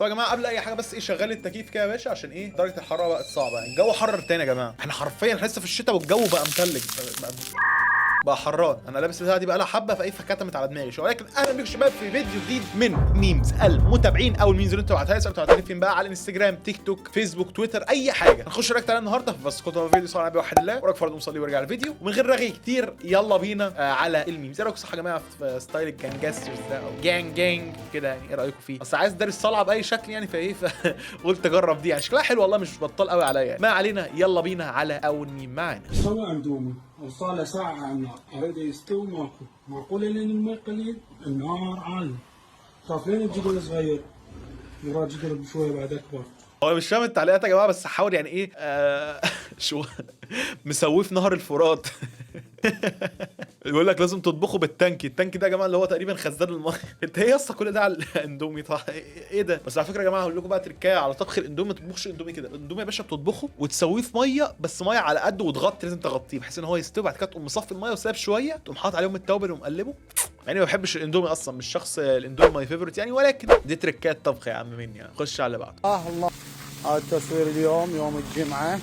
طيب يا جماعة قبل اي حاجة بس ايه، شغال التكييف كده يا باشا عشان ايه درجه الحرارة بقت صعبة، الجو حرر تاني يا جماعة، احنا حرفيا لسه في الشتاء والجو بقى متلج، بقى حران. انا لابس البتاعه دي بقى لها حبه فايه فكتمت على دماغي شويه. ولكن اهلا بيكم شباب في فيديو جديد من memes المتابعين، او ال memes اللي انتوا بعتها لي، سواء بعتها لي فين بقى، على الانستجرام، تيك توك، فيسبوك، تويتر، اي حاجة. هنخش react عليها النهارده، بس كنت فيديو صلى على النبي وحد الله وراك فرد مصلي وارجع الفيديو ومن غير رغي كتير. يلا بينا على ال memes. ايه رايكم صح يا جماعة في style ال gangsters ده او gang gang كده يعني؟ ايه رايكم فيه؟ بس عايز داري الصلعه باي شكل يعني، فايه فقلت اجرب دي، يعني شكلها حلو والله، مش بطال قوي عليا يعني. ما علينا، يلا بينا على اول ميم معانا. سوى اندومي وصار له ساعة على النار، اريد يستوي ماكو، معقولة لان الماء قليل، النار عالية، خاف لين الجدر صغير، وراه جدر بشوية بعد اكبر. هو مش فاهم التعليقات يا جماعة، بس حاول يعني ايه شو مسويه في نهر الفرات. بيقول لك لازم تطبخه بالتانكي، التانكي ده يا جماعة اللي هو تقريبا خزان المية. انت ايه يا اسطى كل ده على الاندومي؟ طيب ايه ده؟ بس على فكرة يا جماعة هقول لكم بقى تركايه على طبخ الاندومي، ما تطبخش الاندومي كده. الاندومي يا باشا بتطبخه وتسويه في مية، بس مية على قده وتغطي، لازم تغطيه بحيث ان هو يستوي، بعد كده تقوم مصفي المية وساب شوية، تقوم حاطط عليهم التوابل ومقلبه. يعني ما بحبش الاندومي اصلا، مش شخص الاندومي my favorite يعني، ولكن دي تركات طبخ يا عم مني يعني. خش على اللي بعده. الله، هذا التصوير اليوم يوم الجمعة.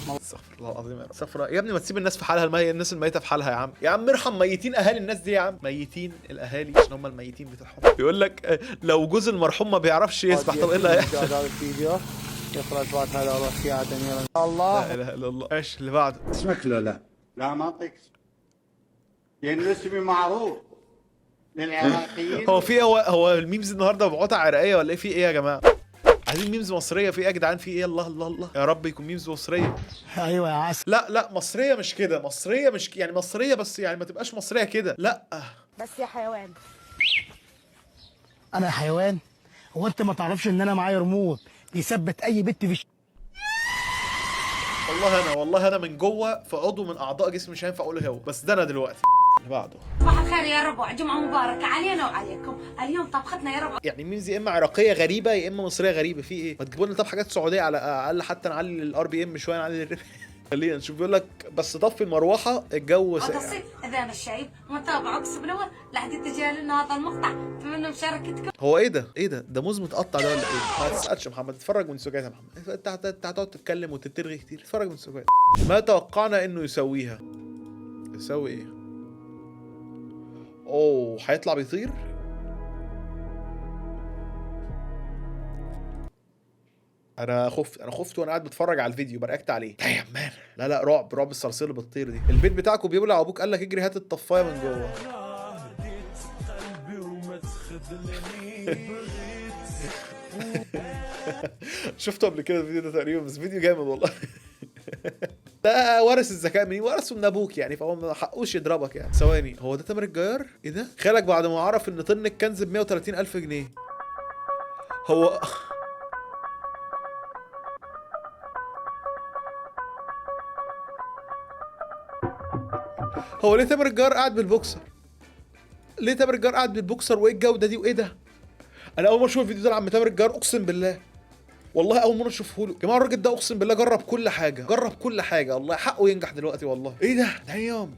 استغفر الله العظيم يا رب. سفرة يا ابني، ما تسيب الناس في حالها، الناس الميتة في حالها يا عم، يا عم ارحم ميتين اهالي الناس دي يا عم، ميتين الاهالي عشان هم الميتين بتوعهم. بيقول لك لو جوز المرحوم ما بيعرفش يسبح، طب ايه اللي هيحصل؟ هذا الفيديو يقرأ الفاتحة على روح يا الله. لا اله الا الله. ايش اللي بعده؟ اسمك لو لا؟ لا ما اعطيك، لان اسمي معروف للعراقيين. هو في هو ال memes النهارده مبعوثه عراقية ولا ايه؟ في ايه يا جماعة؟ عايزين memes مصرية، في ايه يا جدعان؟ في ايه؟ الله الله الله يا رب يكون memes مصرية. ايوه يا عسل. لا لا مصرية مش كده، مصرية مش يعني مصرية بس يعني ما تبقاش مصرية كده، لا بس يا حيوان. انا حيوان؟ هو انت ما تعرفش ان انا معايا ريموت بيثبت اي بت في والله انا، والله انا من جوه في عضو من اعضاء جسمي مش هينفع اقوله هو، بس ده انا دلوقتي. اللي بعده. صباح الخير يا ربع، جمعة مباركة علينا وعليكم. اليوم طبختنا يا ربع يعني memes يا اما عراقية غريبة يا اما مصرية غريبة، في ايه؟ ما تجيبوا لنا طب حاجات سعودية على الاقل، حتى نعلي ال RPM شوية، نعلي الربح. خلينا نشوف. بيقول لك بس طفي المروحة الجو ساقع. وتصير اذان الشعيب متابعة اقسم بالأول لحد تجاهلنا هذا المقطع، اتمنى مشاركتكم. هو ايه ده؟ ايه ده؟ ده موز متقطع ده ولا ايه؟ ما تسالش محمد، اتفرج من سجاد يا محمد، انت هتقعد تتكلم وتترغي كتير، اتفرج من سجاد. ما توقعنا انه يسويها. يسوي ايه؟ اوه هيطلع بيطير؟ انا خفت، انا خفت وانا قاعد بتفرج على الفيديو ب react عليه. damn man. لا لا رعب، رعب الصراصير اللي بتطير دي. البيت بتاعكم بيولع وابوك قال لك اجري هات الطفايه من جوه. شفته قبل كده الفيديو ده تقريبا، بس فيديو جامد والله. ده ورث الذكاء منين؟ ورثه من ابوك يعني، فهو ما حقوش يضربك يعني. ثواني، هو ده تامر الجيار؟ ايه ده؟ خالك بعد ما عرف ان طن الكنز ب 130,000 جنيه. هو ليه تامر الجيار قاعد بالبوكسر؟ ليه تامر الجيار قاعد بالبوكسر؟ وايه الجودة دي وايه ده؟ انا اول مرة اشوف الفيديو ده لعم تامر الجيار، اقسم بالله. والله اول مرة اشوفه له يا جماعة. الراجل ده اقسم بالله جرب كل حاجة، جرب كل حاجة، والله حقه ينجح دلوقتي والله. ايه ده؟ دايم.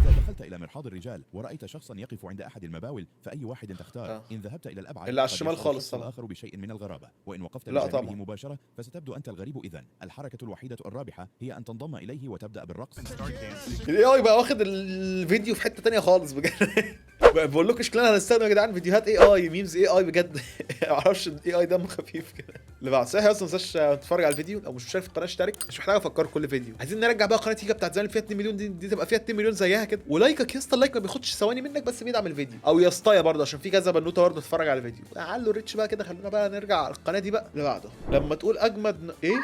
إذا دخلت إلى مرحاض الرجال ورأيت شخصا يقف عند أحد المباول فأي واحد تختار؟ إن ذهبت إلى الأبعد اللي على الشمال خالص طبعا. الآخر بشيء من الغرابة، وإن وقفت لا بجانبه طبعا مباشرة فستبدو أنت الغريب. إذن الحركة الوحيدة الرابحة هي أن تنضم إليه وتبدأ بالرقص. ال AI بقى واخد الفيديو في حتة تانية خالص بجد. بقول لكم شكلنا هنستخدم يا جدعان فيديوهات AI، memes AI بجد. ما اعرفش ال AI دمه خفيف كده. اللي بعد صحيح اصلا ما تنساش تتفرج على الفيديو، لو مش مشترك في القناة اشترك، مش محتاج افكر كل فيديو. عايزين نرجع بقى قناة هيجا بتاعت زمان اللي فيها 2 مليون دي تبقى فيها 2 مليون زيها كده. و like ك يا اسطى، ال like ما بياخدش ثواني منك بس بيدعم الفيديو، او يا اسطى برضه عشان في كذا بنوته برضه تتفرج على الفيديو. علوا ال reach بقى كده، خلونا بقى نرجع على القناة دي بقى. اللي بعده لما تقول اجمد ايه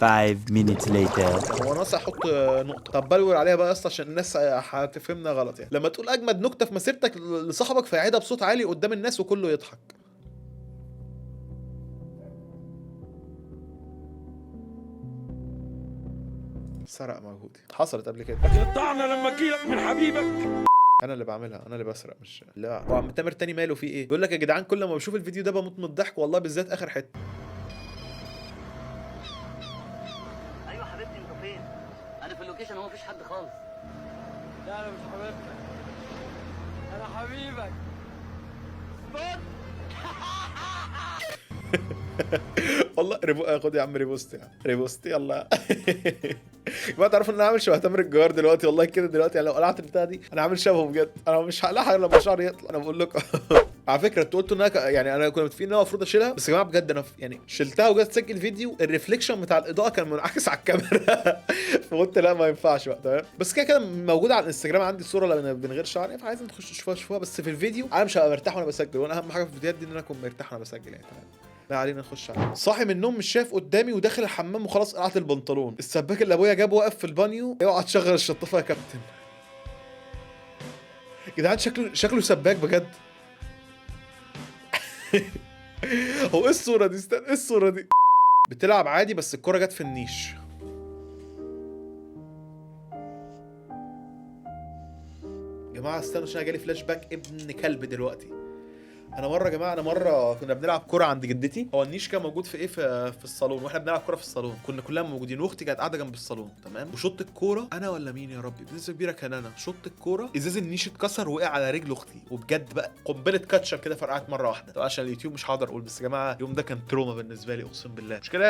5 minutes later. هو ناقص احط نقطة. طب بلور عليها بقى يا اسطى عشان الناس هتفهمنا غلط يعني. لما تقول اجمد نكتة في مسيرتك لصاحبك فيعيدها بصوت عالي قدام الناس وكله يضحك. سرق مجهودي، حصلت قبل كده. قطعنا لما اجيلك من حبيبك. انا اللي بعملها، انا اللي بسرق مش لا. هو عم تامر تاني ماله في ايه؟ بيقول لك يا جدعان كل ما بشوف الفيديو ده بموت من الضحك والله، بالذات اخر حتة. ايوه حبيبتي انتوا فين؟ انا في ال location، هو مفيش حد خالص. لا انا مش حبيبتك، انا حبيبك. سبوت. والله خد يا عم repost، يا عم repost يلا. ما تعرفوا ان انا عامل شبه تامر الجوار دلوقتي والله كده دلوقتي، يعني لو قلعت البتاع دي انا عامل شبهه بجد. انا مش هقلعها غير لما شعري يطلع، انا بقول لكم. على فكرة انتوا قلتوا ان انا يعني انا كنا متفقين ان انا المفروض اشيلها، بس يا جماعة بجد انا يعني شلتها وجيت اسجل فيديو، ال reflection بتاع الاضاءة كان منعكس على الكاميرا. فقلت لا ما ينفعش بقى. تمام، بس كده كده موجودة على الانستجرام عندي الصورة من غير شعر، فعايزين تخشوا تشوفوها شوفوها. بس في الفيديو انا مش هبقى مرتاح وانا بسجل، وانا اهم حاجة في الفيديوهات دي ان انا اكون مرتاح وانا بسجل يعني. تمام، لا علينا، نخش على صاحي من النوم مش شايف قدامي وداخل الحمام وخلاص قلعت البنطلون. السباك اللي ابويا جابه واقف في البانيو، اوعى تشغل الشطافه يا كابتن. جدعان شكله سباك بجد. هو ايه الصورة دي؟ استنى ايه الصورة دي؟ بتلعب عادي بس الكرة جت في النيش. جماعة استنوا عشان جالي فلاش باك ابن كلب دلوقتي. انا مرة يا جماعة، انا مرة كنا بنلعب كورة عند جدتي، هو النيش كان موجود في ايه، في الصالون، واحنا بنلعب كورة في الصالون كنا كلنا موجودين، واختي كانت قاعدة جنب الصالون. تمام، وشط الكورة انا ولا مين يا ربي بنسبة كبيرة كان انا، شط الكورة ازاز النيش اتكسر وقع على رجل اختي، وبجد بقى قنبلة كاتشب كده فرقعت مرة واحدة. طبعا عشان اليوتيوب مش هقدر اقول، بس يا جماعة اليوم ده كان trauma بالنسبة لي اقسم بالله. المشكلة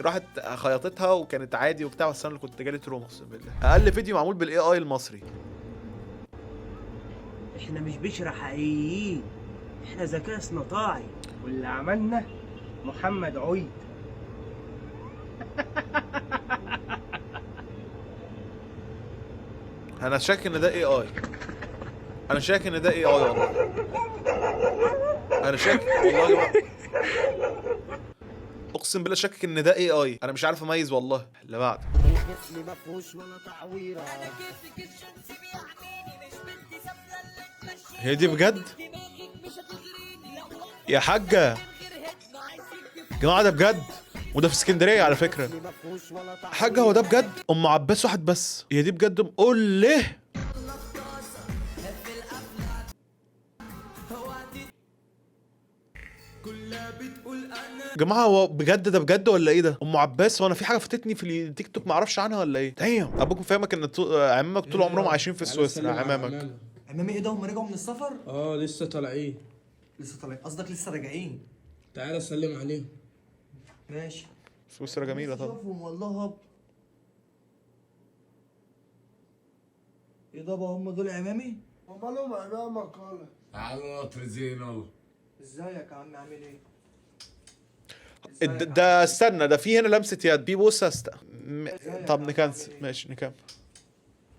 راحت خيطتها وكانت عادي وبتاع، بس انا اللي كنت جالي trauma اقسم بالله. اقل فيديو معمول بال AI المصري. احنا مش بشر حقيقيين، احنا ذكاء اصطناعي، واللي عملنا محمد عيد. انا شاك ان ده AI، انا شاك ان ده AI والله، انا شاك والله يا جماعة، اقسم بالله شاكك ان ده AI، انا مش عارف اميز والله. اللي بعده هي دي بجد يا حاجة؟ جماعة ده بجد، وده في اسكندرية على فكرة. حاجة هو ده بجد؟ أم عباس واحد بس، هي دي بجد؟ قول ليه؟ جماعة هو بجد ده بجد ولا ايه ده؟ أم عباس، هو أنا في حاجة فاتتني في التيك توك معرفش عنها ولا ايه؟ damn أبوك فاهمك إن عمامك طول عمرهم عايشين في السويس. عمامك عمامي ايه ده؟ هم رجعوا من السفر؟ اه لسه طالعين. لسه طالعين؟ قصدك لسه راجعين؟ تعالى سلم عليهم. ماشي. سويسرا جميلة طبعا. شوفهم والله. ايه ده بقى، هم دول عمامي؟ ومالهم عمامك ولا؟ تعالى قطر زين يلا. ازيك يا عم، عامل ايه؟ ده استنى، ده في هنا لمسة يد، بي بوسة طب نكنسل، ماشي نكمل.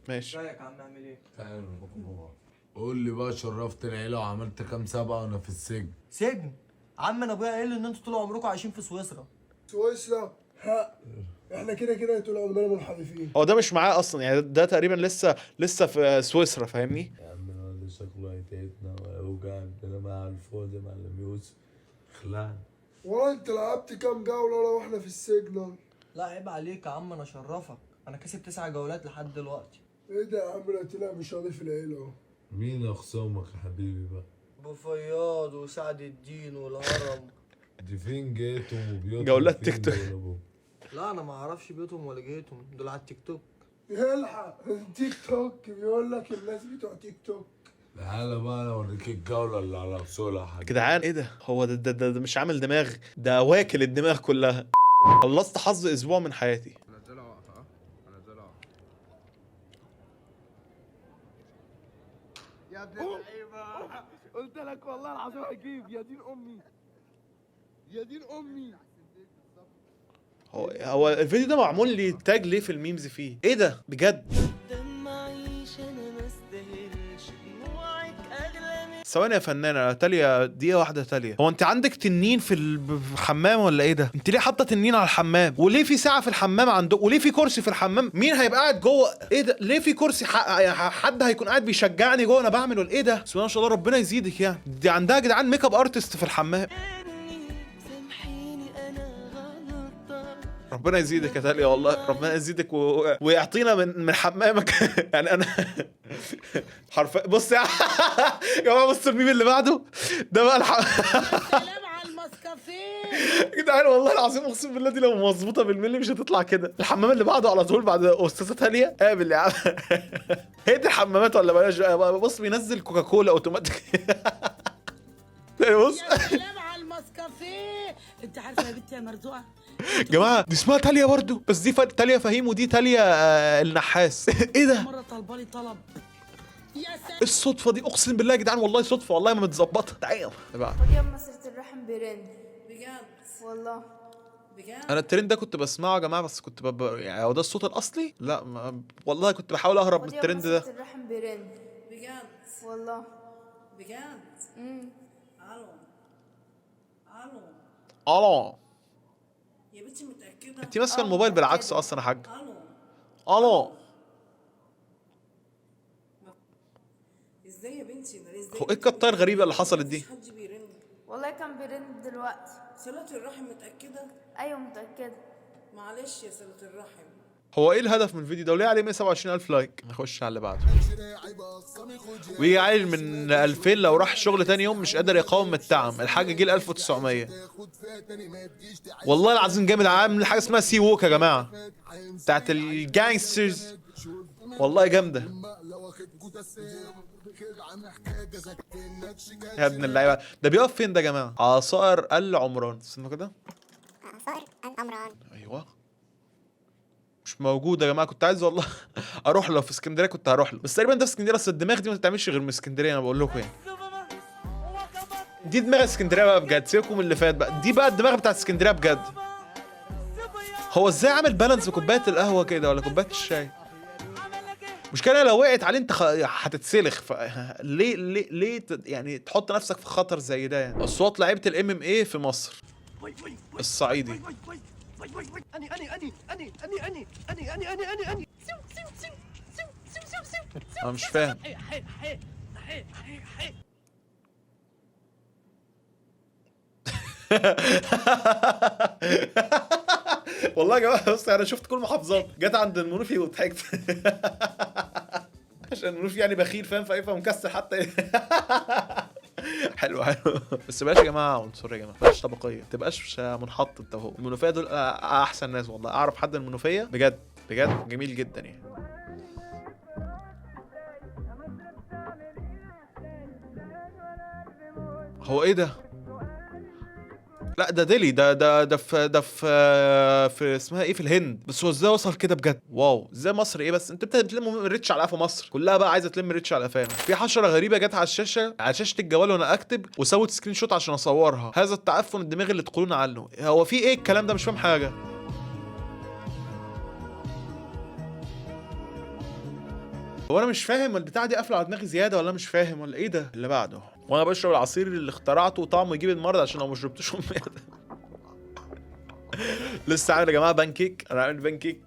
ماشي. ازيك يا عم، عامل ايه؟ تعالى قول لي بقى، شرفت العيلة وعملت كام سبعة وانا في السجن؟ سجن؟ عم انا ابويا قال لي ان انتوا طول عمركم عايشين في سويسرا. سويسرا؟ ها احنا كده كده طول عمرنا منحرفين. هو ده مش معاه اصلا يعني، ده تقريبا لسه في سويسرا، فاهمني؟ يا عم الواد ده شكله هيتعبنا ويوجع عندنا مع الفاضي معلم يوسف. خلعنا والله. انت لعبت كام جولة واحنا في السجن؟ لا عيب عليك يا عم، انا اشرفك، انا كسب 9 جولات لحد دلوقتي. ايه ده يا عم، ده طلع مش راضي في العيلة اهو. مين اخصامك يا حبيبي بقى؟ ابو فياض وسعد الدين والهرم. دي فين جيتهم وبيوتهم؟ جولات تيك توك. لا انا ما اعرفش بيوتهم ولا جيتهم، دول على التيك توك. الحق تيك توك، بيقول لك الناس بتوع تيك توك. تعالى بقى انا اوريك الجولة اللي على اصولها يا حبيبي. جدعان ايه ده؟ هو ده, ده, ده, ده مش عامل دماغ، ده واكل الدماغ كلها. خلصت حظ اسبوع من حياتي. يا ابن اللعيبة، قلت لك والله العظيم هجيب. يا دين امي، يا دين امي. هو الفيديو ده معمول لي tag ليه في ال memes فيه؟ ايه ده بجد؟ ثواني يا فنانة تاليا، دقيقة واحدة تاليا، هو انت عندك تنين في الحمام ولا ايه ده؟ انت ليه حاطه تنين على الحمام؟ وليه في ساعة في الحمام عندك؟ وليه في كرسي في الحمام؟ مين هيبقى قاعد جوه؟ ايه ده؟ ليه في كرسي؟ حد هيكون قاعد بيشجعني جوه انا بعمل ولا ايه ده؟ بسم الله ما شاء الله ربنا يزيدك يعني. دي عندها يا جدعان makeup artist في الحمام. ربنا يزيدك يا تاليا والله، ربنا يزيدك ويعطينا من حمامك. يعني انا حرفيا بص يا جماعة، بص الميم اللي بعده ده بقى سلام على المسكافيه يا جدعان والله العظيم اقسم بالله دي لو مظبوطة بالملي مش هتطلع كده. الحمام اللي بعده على طول بعد استاذه تاليا، قابل يا عم. هي دي الحمامات ولا بلاش؟ بص بينزل كوكاكولا اوتوماتيك. بص يا سلام على المسكافيه. فيه. انت عارفه يا بنتي يا مرزوقه جماعة دي اسمها تاليا برضو، بس دي تاليا فهيم ودي تاليا النحاس. ايه ده؟ مرة طالبه لي طلب. يا سلام، الصدفة دي اقسم بالله يا جدعان، والله صدفة، والله ما متظبطه. تعال خد يا صلة الرحم بيرن بجد والله بجد. انا الترند ده كنت بسمعه يا جماعة، بس كنت يعني هو ده الصوت الاصلي؟ لا والله كنت بحاول اهرب من الترند ده. صلة الرحم بيرن بجد والله بجد. الو الو الو يا بنتي، متأكدة؟ انت ماسكه الموبايل بالعكس اصلا يا حاج. الو الو، ازاي يا بنتي؟ ازاي؟ هو ايه الكتايه الغريبة اللي حصلت دي؟ حد بيرن والله، كان بيرن دلوقتي. صلة الرحم متأكدة؟ ايوه متأكدة. معلش يا صلة الرحم. هو ايه الهدف من الفيديو ده وليه عليه 127,000 like؟ نخش على اللي بعده. ويجي عيل من 2000 لو راح شغل تاني يوم مش قادر يقاوم التعب، الحاجة جيل 1900. والله العظيم جامد، عامل حاجة اسمها سي ووك يا جماعة، بتاعت ال gangsters، والله جامدة. يا ابن اللعيبة، ده بيقف فين ده يا جماعة؟ عصائر العمران، استنوا كده، عصائر العمران، ايوه مش موجود يا جماعة. كنت عايز والله اروح له في اسكندرية، كنت هروح له، بس تقريبا ده في اسكندرية. اصل الدماغ دي ما تتعملش غير من اسكندرية، انا بقول لكم يعني. دي دماغ اسكندرية بقى بجد، سيبكم من اللي فات بقى، دي بقى الدماغ بتاعت اسكندرية بجد. هو ازاي عامل بالانس بكوبايه القهوة كده ولا كوباية الشاي؟ المشكلة لو وقعت عليه انت هتتسلخ. ليه ليه ليه يعني تحط نفسك في خطر زي ده يعني؟ اصوات لعيبة ال MMA في مصر. الصعيدي اني اني اني اني اني اني اني اني اني اني اني انا مش فاهم. والله يا جماعة بص، انا شفت كل المحافظات، جت عند المنوفي وضحكت. عشان المنوفي يعني بخيل، فاهم؟ فايه فمكسر حتى. حلو حلو، بس بلاش يا جماعة عنصرية يا جماعة، بلاش طبقية، ما تبقاش منحط انت وهو. المنوفية دول احسن ناس والله، اعرف حد المنوفية بجد بجد جميل جدا يعني. هو ايه ده؟ لا ده ديلي، ده ده ده في ده في في اسمها ايه، في الهند. بس هو ازاي وصل كده بجد؟ wow، ازاي مصر ايه بس؟ انت بتلموا reach على قفا مصر كلها بقى، عايزه تلم reach على قفانا. في حشرة غريبة جت على الشاشة، على شاشة الجوال وانا اكتب، وسوت screenshot عشان اصورها. هذا التعفن الدماغي اللي تقولون عنه، هو في ايه الكلام ده؟ مش فاهم حاجة. هو انا مش فاهم البتاعه دي قافله على دماغي زيادة ولا مش فاهم ولا ايه ده؟ اللي بعده، وانا بشرب العصير اللي اخترعته وطعمه يجيب المرض عشان لو ما شربتوش امي. لسه عامل يا جماعة بانكيك، انا عامل بانكيك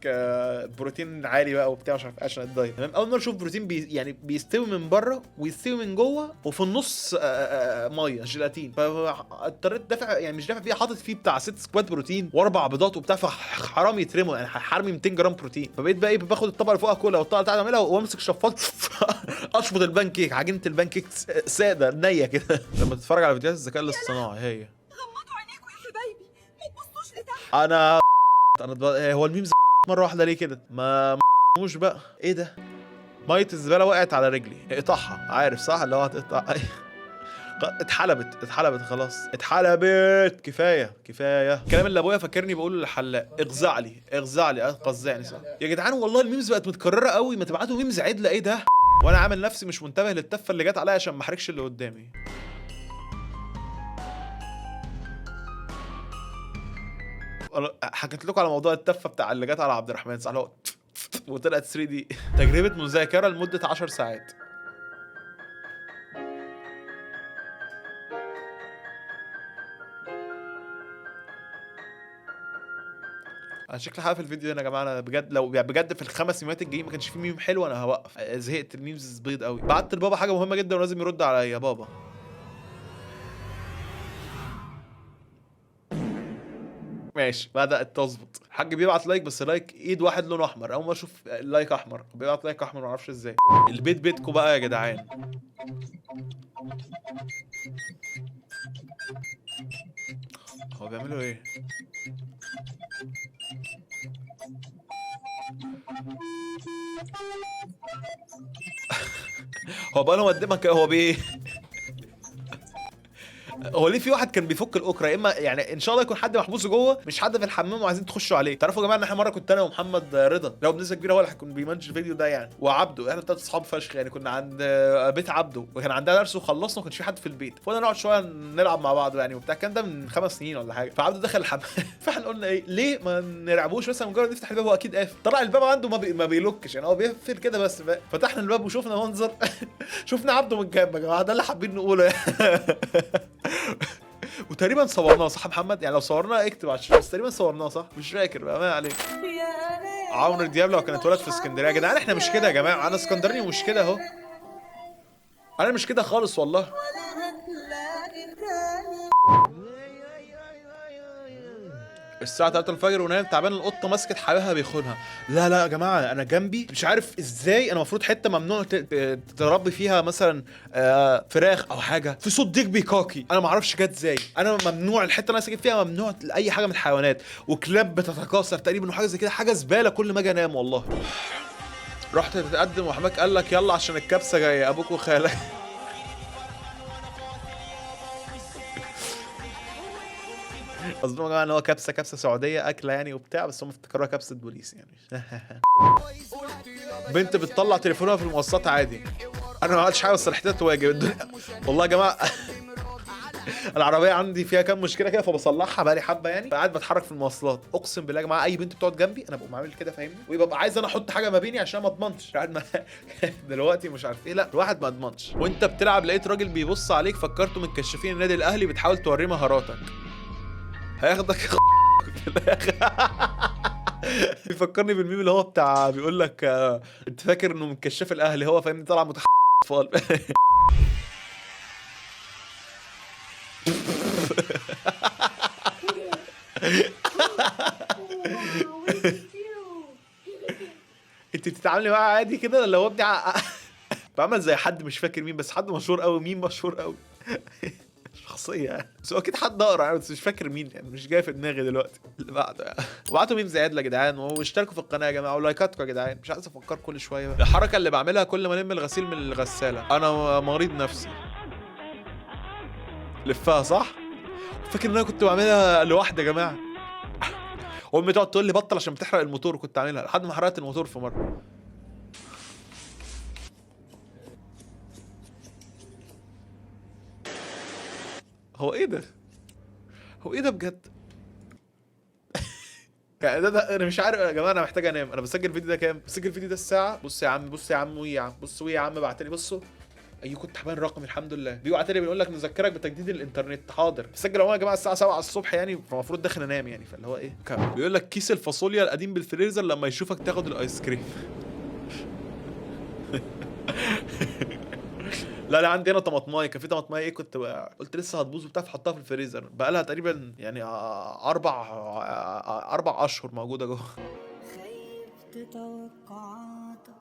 بروتين عالي بقى وبتاع مش عارف ايه عشان ال diet. تمام، اول مرة اشوف بروتين يعني بيستوي من بره ويستوي من جوه وفي النص مية جيلاتين. فاضطريت دافع، يعني مش دافع فيه، حاطط فيه بتاع 6 scoop ات بروتين و4 بيضات وبتاع، فحرام يترموا يعني، حرمي 200 جرام بروتين. فبقيت بقى ايه، باخد الطبقة اللي فوقها كلها والطبقة اللي تحت اعملها وامسك شفاط اشفط البانكيك، عجينه البانكيك ساده نيه كده. لما تتفرج على فيديوهات الذكاء الاصطناعي هي انا هو ال memes مرة واحدة ليه كده؟ ما مش بقى ايه ده؟ مية الزبالة وقعت على رجلي، اقطعها، عارف صح؟ اللي هو هتقطع. اتحلبت اتحلبت خلاص، اتحلبت، كفاية كفاية. الكلام اللي ابويا فاكرني بقوله للحلاق، اغزع لي اغزع لي، قزعني صح يا جدعان. والله ال memes بقت متكررة قوي، ما تبعتوا memes عدله. ايه ده؟ وانا عامل نفسي مش منتبه للتفه اللي جت عليا عشان ما احرجش اللي قدامي. حكيت لكم على موضوع التفه بتاع اللي جت على عبد الرحمن صح؟ اللي هو وطلعت 3D. تجربه مذاكرة لمدة 10 ساعات. انا شكلي هقفل الفيديو هنا يا جماعة. انا بجد لو بجد في ال5 ميمات الجايين ما كانش في ميم حلو انا هوقف، زهقت ال memes بيض قوي. بعت لبابا حاجة مهمة جدا ولازم يرد عليا. يا بابا ماشي، بدأت تظبط. الحاج بيبعت like، بس like ايد واحد لونه احمر، اول ما اشوف like احمر بيبعت like احمر، ما اعرفش ازاي. البيت بيتكم بقى يا جدعان. هو بيعملوا ايه؟ هو بقى لهم قدامك، هو بي هو ليه في واحد كان بيفك الاوكرا؟ يا اما يعني ان شاء الله يكون حد محبوس جوه، مش حد في الحمام وعايزين تخشوا عليه. تعرفوا يا جماعة ان احنا مرة كنت انا ومحمد رضا، لو بنسبة كبيرة هو اللي هيكون بيمنش الفيديو ده يعني، وعبده، احنا ثلاث اصحاب فشخ يعني. كنا عند بيت عبده وكان عندنا درس وخلصنا، وما كانش في حد في البيت، فقلنا نقعد شوية نلعب مع بعض يعني وبتاع. كان ده من 5 سنين ولا حاجة. فعبده دخل الحمام، فاحنا قلنا ايه، ليه ما نلعبوش مثلا، مجرد نفتح الباب هو اكيد قافل. طلع الباب عنده ما بيلوكش يعني، هو بيقفل كده بس. فتحنا الباب وشفنا منظر، شفنا عبده من جنب يا جماعة، ده اللي حابين نقوله يعني. وتقريبا صورناه صح يا محمد؟ يعني لو صورناه اكتب على الشاشة، بس تقريبا صورناه صح؟ مش فاكر بقى، ما عليك. عمرو دياب لو كان اتولد في اسكندرية. يا جدعان احنا مش كده يا جماعة، انا اسكندراني ومش كده اهو، انا مش كده خالص والله. الساعة 3 الفجر ونايم تعبان، القطة مسكت حباها بيخونها. لا لا يا جماعة، أنا جنبي مش عارف إزاي، أنا المفروض حتة ممنوع تربي فيها مثلا فراخ أو حاجة، في صوت ديك بيكاكي، أنا معرفش جت إزاي. أنا ممنوع الحتة اللي أنا ساكن فيها ممنوع أي حاجة من الحيوانات، وكلاب بتتكاثر تقريبا وحاجة زي كده، حاجة زبالة كل ما أجي أنام والله. رحت تتقدم وحماك قال لك يلا عشان الكبسة جاية، أبوك وخالك. قصدهم يا جماعة ان هو كبسة سعودية اكله يعني وبتاع، بس هم افتكروها كبسة بوليس يعني. بنت بتطلع تليفونها في المواصلات عادي. انا ما عملتش حاجة بس ريحتها واجب الدنيا. والله يا جماعة العربية عندي فيها كام مشكلة كده، فبصلحها بقالي حبه يعني، فقاعد بتحرك في المواصلات. اقسم بالله يا جماعة اي بنت بتقعد جنبي انا بقوم عامل كده فاهمني، ويبقى عايز انا احط حاجة ما بيني عشان ما اضمنش. قاعد دلوقتي مش عارف ايه، لا الواحد ما اضمنش. وانت بتلعب لقيت راجل بيبص عليك، فكرته من كشافين النادي الاهلي، بتحاول توريه مهاراتك، هياخدك في الاخر. بيفكرني بالميم اللي هو بتاع بيقول لك انت فاكر انه من كشاف الاهلي، هو فاهمني طالع اطفال. انت بتتعاملي معاه عادي كده ولا هو ابني بعمل زي حد مش فاكر مين، بس حد مشهور قوي. مين مشهور قوي؟ شخصية يعني، بس هو اكيد حد اقرا يعني، بس مش فاكر مين يعني، مش جاي في دماغي دلوقتي. اللي بعده يعني. وابعتوا memes عدل يا جدعان، واشتركوا في القناة يا جماعة، ولايكاتكم يا جدعان، مش عايز افكر كل شوية بقى. الحركة اللي بعملها كل ما الم الغسيل من الغسالة، انا مريض نفسي. لفها صح؟ فاكر ان انا كنت بعملها لوحدي يا جماعة، امي تقعد تقول لي بطل عشان بتحرق الموتور، كنت عاملها لحد ما حرقت الموتور في مرة. هو ايه ده؟ هو ايه ده بجد؟ يعني ده انا مش عارف يا جماعة، انا محتاج انام. انا بسجل الفيديو ده كام؟ بسجل الفيديو ده الساعة، بص يا عم، بص يا عم، ويا عم، بص ويا عم، بعتلي بصوا اي كنت تعبان رقمي الحمد لله. بيبعت لي بيقول لك نذكرك بتجديد الانترنت. حاضر. بسجل عموما يا جماعة الساعة 7 الصبح يعني، فالمفروض داخل انام يعني، فاللي هو ايه؟ كام؟ بيقول لك كيس الفاصوليا القديم بالفريزر لما يشوفك تاخد الايس كريم. لا لا عندي انا طماطمايه، كان في طماطمايه ايه كنت قلت لسه هتبوظ وبتاع، فحطها في الفريزر بقى لها تقريبا يعني 4 اشهر موجودة جوه. خيبت توقعاتك،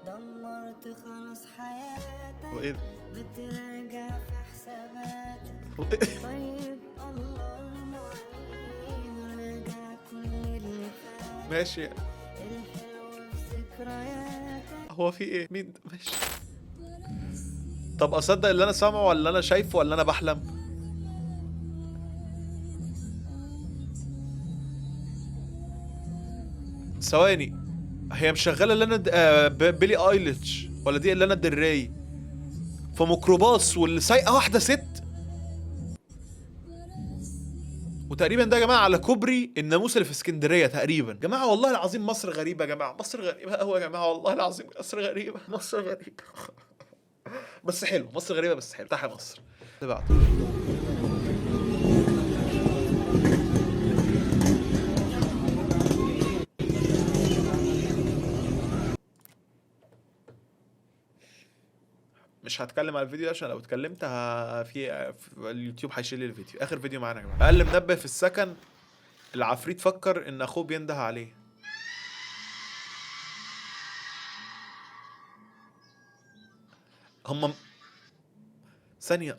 دمرت خلاص حياتك، هو ايه ده؟ بتراجع في حساباتك. طيب الله المعين، راجع كل اللي فات، ماشي الحلو في ذكرياتك. هو في ايه؟ مين ده؟ ماشي. طب اصدق اللي انا سامعه ولا انا شايفه ولا انا بحلم؟ ثواني، هي مشغله اللي انا بيلي ايليتش ولا دي اللي انا الدراي في ميكروباص، واللي سايقه واحدة ست، وتقريبا ده يا جماعة على كوبري الناموس اللي في اسكندرية تقريبا. جماعة والله العظيم مصر غريبة يا جماعة، مصر غريبة قوي يا جماعة، والله العظيم مصر غريبة، مصر غريبة بس حلو، مصر غريبة بس حلو. تحيا مصر. اللي بعده مش هتكلم على الفيديو ده عشان لو اتكلمت في اليوتيوب هيشيل لي الفيديو. اخر فيديو معانا يا جماعة. اقل منبه في السكن، العفريت فكر ان اخوه بينده عليه. هم ثانية،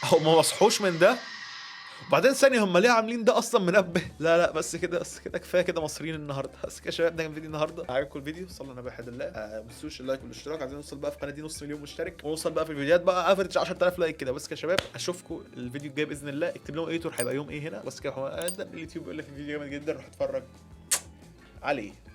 هم ما صحوش من ده؟ وبعدين ثانية، هم ليه عاملين ده اصلا منبه؟ لا لا، بس كده بس كده، كفاية كده مصريين النهارده. بس كده يا شباب، ده كان فيديو النهارده. عجبكم الفيديو؟ صلوا على النبي وحد الله. ما تنسوش ال like والاشتراك. عايزين نوصل بقى في القناة دي نص مليون مشترك، ونوصل بقى في الفيديوهات بقى average 10,000 like كده. بس كده يا شباب، اشوفكم الفيديو الجاي باذن الله. اكتب لهم editor هيبقى يوم ايه هنا. بس كده، ده اليوتيوب بيقول لك الفيديو جامد جدا، روح اتفرج عليه.